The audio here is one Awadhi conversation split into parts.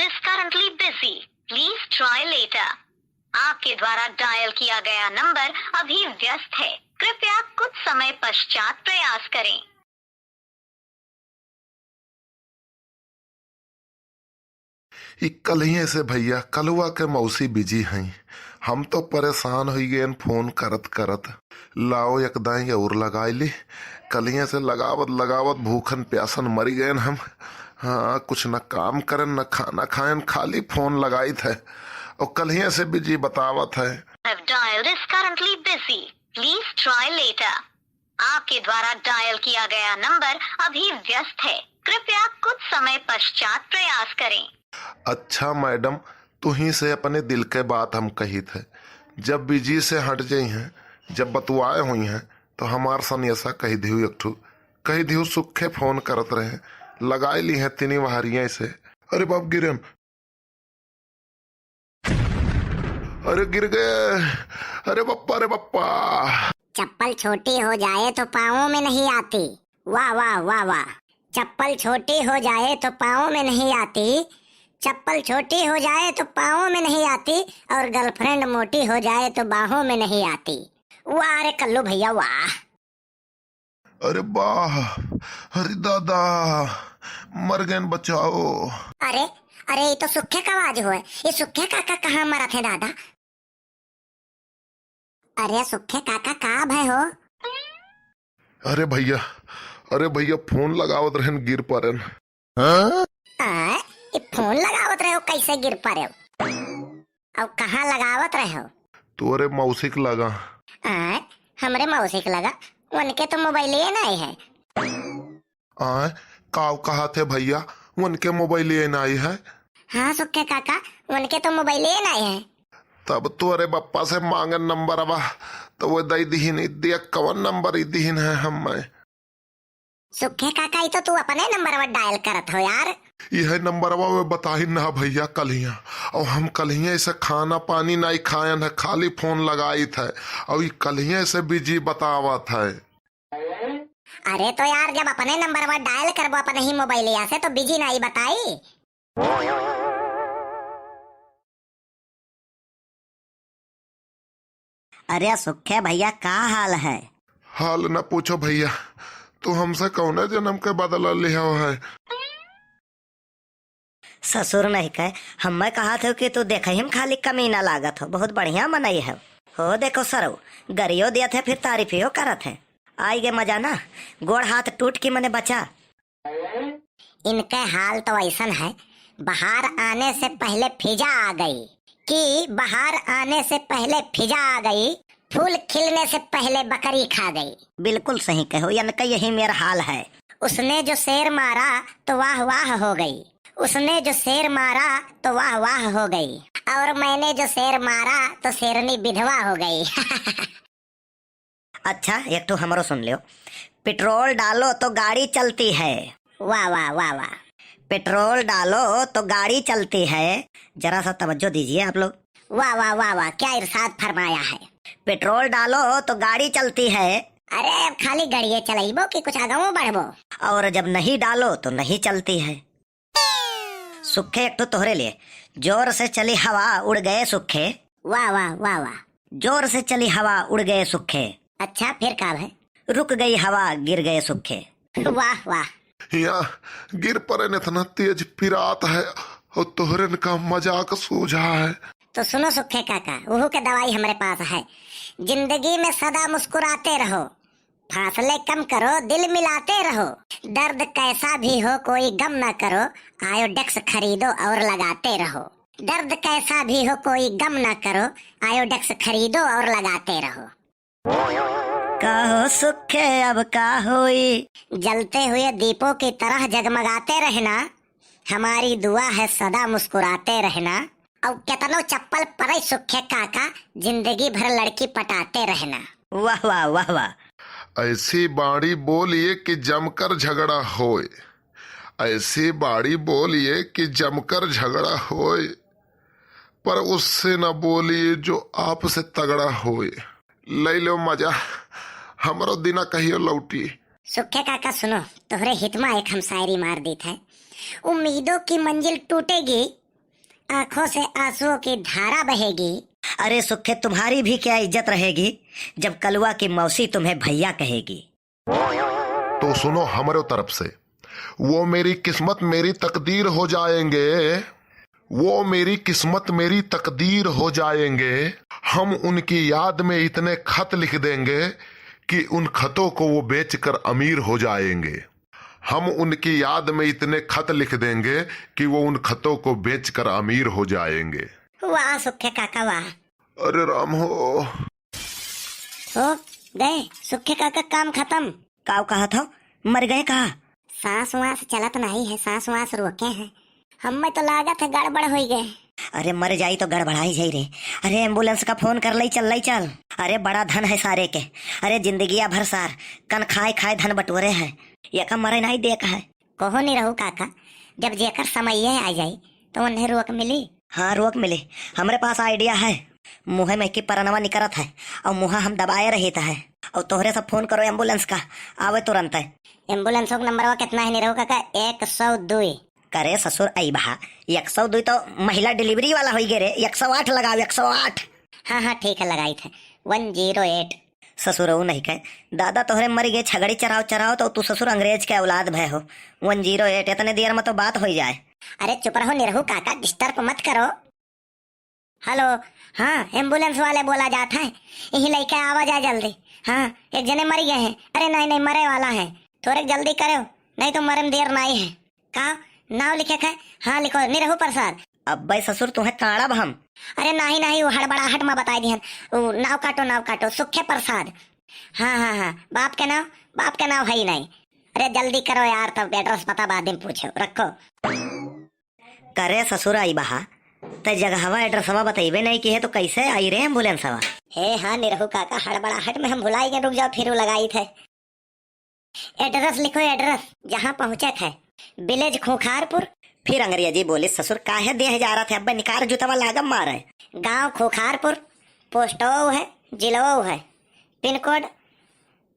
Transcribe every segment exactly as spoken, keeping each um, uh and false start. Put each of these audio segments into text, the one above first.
is currently busy. Please try later. आपके द्वारा डायल किया गया नंबर अभी व्यस्त है। कृपया कुछ समय पश्चात प्रयास करें। ई कल्हिए से भइया, कलुआ के मौसी बिजी हईं। हम तो परेशान होइ गएन फोन करत करत। लाओ एक दाईं अउर लगाइ ली। कल्हिए से लगावत लगावत भूखन प्यासन मरि गएन हम। हाँ, कुछ न काम करेन, न खाना खाएन, खाली फोन लगाइत है। अउर कल्हिए से बिजी बतावत है। Have dialed is currently busy. Please try later. आपके द्वारा डायल किया गया नंबर अभी व्यस्त है। कृपया कुछ समय पश्चात प्रयास करें। अच्छा मैडम, तुहीं से अपने दिल के बात हम कहित है। जब बिजी से हट जइहैं, जब बतुआए होइहैं, तो हमार सनेसा कहि दिहु एक ठू, कहि दिहु सुखे फोन करत रहे, लगाइ लिहैं तिनी वहरिया से। अरे बाप गिरेन, अरे गिर गए, अरे बप्पा, अरे बप्पा। चप्पल छोटी हो जाए तो पाँवों में नहीं आती। वाह, वाह, वाह, वाह। चप्पल छोटी हो जाए तो पाँवों में नहीं आती, चप्पल छोटी हो जाए तो पाँवों में नहीं आती, और गर्लफ्रेंड मोटी हो जाए तो बाहों में नहीं आती। वाह रे कल्लू भइया, वाह। अरे बाह, अरे दादा, मर गएन, बचाओ। अरे, अरे, ई तो सुखे का आवाज होए। ई सुखे काका कहाँ मरत है दादा? अरे सुखे काका, का भय हो? अरे भइया, अरे भइया, फोन लगावत रहेन, गिर परेन। हाँ? आय, ई फोन लगावत रहे हो, कैसे गिर परे हो? अउ कहाँ लगावत रहे हो? तोरे मौसी के लगा। आय, हमरे मौसी के लगा? उनके तो मोबाइल ये नहीं है। आय, काव कहा थे भइया, उनके मोबाइल ये नहीं है? हाँ सुखे काका, उनके तो मोबाइल ये नहीं है। तब तोरे बप्पा से मांगन नंबरवा, तो वो दई दिहिन, ई देख कवन नंबर ई दिहिन है हमें। सुखे काका, ई तो तू अपने नंबरवा डायल करत हो यार। इहे नंबरवा वे बताई ना भइया कल्हिया, अउ हम कल्हिया इसे खाना पानी नाई खायन है, खाली फोन लगाइत है, अउ ई कल्हिया इसे बिजी बतावत है। अरे तो यार, जब अपने नंबरवा डायल करबो अपने ही मोबाइलिया से, तो बिजी नाई बताई। अरे सुखे भइया, का हाल है? हाल न पूछो भइया, तू हमसे कौने जनम के बदला लिहो है? ससुर नहीं कहे, हम्मे कहत हो कि तू देखही में खाली कमीना लागत हो, बहुत बढ़िया मनई हो। हो देखो सरऊ, गरियो दियत है, फिर तारीफियो करत है। आई गे मजा ना, गोड़ हाथ टूट के मने बचा। इनके हाल तो ऐसन है, बहार आने से पहले फिजा आ गई, कि बहार आने से पहले फिजा आ गई, फूल खिलने से पहले बकरी खा गई। बिल्कुल सही कहो, इनका यही मेरा हाल है। उसने जो शेर मारा तो वाह वाह हो गई, उसने जो शेर मारा तो वाह वाह हो गई, और मैंने जो शेर मारा तो शेरनी विधवा हो गई। अच्छा, एक ठो हमरो सुन लियो। पेट्रोल डालो तो गाड़ी चलती है। वाह, वाह, वाह, वाह। पेट्रोल डालो तो गाड़ी चलती है। जरा सा तवज्जो दीजिए आप लोग। वाह, वाह, वाह, वाह, क्या इरशाद फरमाया है। पेट्रोल डालो तो गाड़ी चलती है। अरे, अब खाली गाड़िए चलाइबो कि कुछ आगवो बढ़बो? और जब नहीं डालो तो नहीं चलती है। सुखे, एक ठो तोहरे लिए। जोर से चली हवा, उड़ गए सुखे। वाह, वाह, वाह, वाह। जोर से चली हवा, उड़ गए सुखे। अच्छा, फिर का है? रुक गई हवा, गिर गए सुखे। वाह, वाह। हिया गिर परेन, इतना तेज पिरात है, और तोहरेन का मजाक सूझा है। तो सुनो सुखे काका, उहू के दवाई हमरे पास है। जिंदगी में सदा मुस्कुराते रहो, फासले कम करो, दिल मिलाते रहो। दर्द कैसा भी हो, कोई गम ना करो, आयोडेक्स खरीदो और लगाते रहो। दर्द कैसा भी हो, कोई गम ना करो, आयोडेक्स खरीदो और लगाते रहो। कहो सुखे, अब का होई? जलते हुए दीपों की तरह जगमगाते रहना, हमारी दुआ है सदा मुस्कुराते रहना। और केतनो चप्पल पड़े सुखे काका, जिंदगी भर लड़की पटाते रहना। वाह, वाह, वाह, वाह। ऐसी बाणी बोलिए कि जमकर झगड़ा होए, ऐसी बाणी बोलिए कि जमकर झगड़ा होए, पर उससे न बोलिए जो आपसे तगड़ा होए। ले लो मजा, हमरो दिना कहियो लौटी। सुखे काका सुनो, तोहरे हित मा एक हम शायरी मार देत है। उम्मीदों की मंजिल टूटेगी, आंखों से आंसुओं की धारा बहेगी। अरे सुखे, तुम्हारी भी क्या इज्जत रहेगी, जब कलुआ की मौसी तुम्हें भैया कहेगी। तो सुनो हमरो तरफ से, वो मेरी किस्मत मेरी तकदीर हो जाएंगे, वो मेरी किस्मत मेरी तकदीर हो जाएंगे। हम उनकी याद में इतने खत लिख देंगे कि उन खतों को वो बेचकर अमीर हो जाएंगे। हम उनकी याद में इतने खत लिख देंगे कि वो उन खतों को बेचकर अमीर हो जाएंगे। वाह सुखे काका वाह। अरे राम हो। हो गए सुखे काका, काम खतम। काव कहत हो, मर गए का? सांस वास चलत नहीं है, सांस वास रोके हैं। हमें तो लागत है गड़बड़ होई गए। अरे मर जाई तो गड़बड़ाई जाई रे। अरे ambulance का phone कर लई चल, लई चल। अरे बड़ा धन है सारे के। अरे जिंदगिया भर सार कन खाए खाए धन बटोरे है। यका मरे नहीं देख है। कहो निरहू काका, जब जेकर समय ये आ जाई तो उन्हें रोक मिली। हाँ रोक मिली, हमरे पास idea है। मुँहे में की परनवा निकरत है और मुँहा हम दबाए रहित है। और तोहरे सब phone करो ambulance का, आवे तुरंत है। Ambulance का नंबरवा कितना है निरहू काका? एक सौ दुई। करे ससुर अइबहा, एक सौ दुई तो महिला delivery वाला होई गे रे, एक सौ आठ लगाओ, एक सौ आठ। हाँ हाँ ठीक है, लगाई थे one zero eight। ससुरऊ नहीं कहे, दादा तोहरे मर गए छगड़ी चराव चराव तो तू ससुर अंग्रेज के औलाद भय हो। One zero eight, इतने देर में तो बात होई जाए। अरे चुप रहो निरहू काका, disturb मत करो। Hello, हाँ ambulance वाले बोला जात है, यही लइके आवा जाए जल्दी। हाँ एक जने मर गए हैं। अरे नहीं नहीं मरे वाला है, थोड़े जल्दी करो, नहीं तो मरे में देर नहीं है। का नाव लिखे है? हाँ लिखो, निरहू प्रसाद। अब्बे ससुर तुहे काड़ब हम। अरे नाही नाही, वो हड़बड़ाहट में बताई दिहन। वो नाव काटो, नाव काटो, सुखे प्रसाद। हाँ हाँ हाँ, बाप के नाव, बाप के नाव है ही नहीं। अरे जल्दी करो यार, तब address पता बाद में पूछो, रखो। करे ससुर अइबहा, ते जगहवा addressवा बतइबे नहीं किहे तो कैसे आई रे ambulanceवा? हे हाँ निरहू काका, हड़बड़ाहट में हम भुलाई गए, रुक जाओ फिर वो लगाई थे। Address लिखो, address जहाँ पहुँचे थे। Village खूंखारपुर। फिर अंग्रेजी बोली ससुर, काहे देह जा रहा थे, अब्बे निकार जुतवा लागम मारे। गांव खूंखारपुर, postओ है, जिलवो है, pin code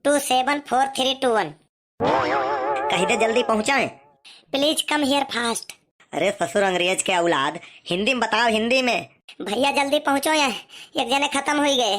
two seven four three two one। कही दे जल्दी पहुँचाए। Please come here fast। अरे ससुर अंग्रेज के औलाद, हिंदी में बताओ, हिंदी में। भैया जल्दी पहुँचो, यहाँ एक जने खतम हुई गए।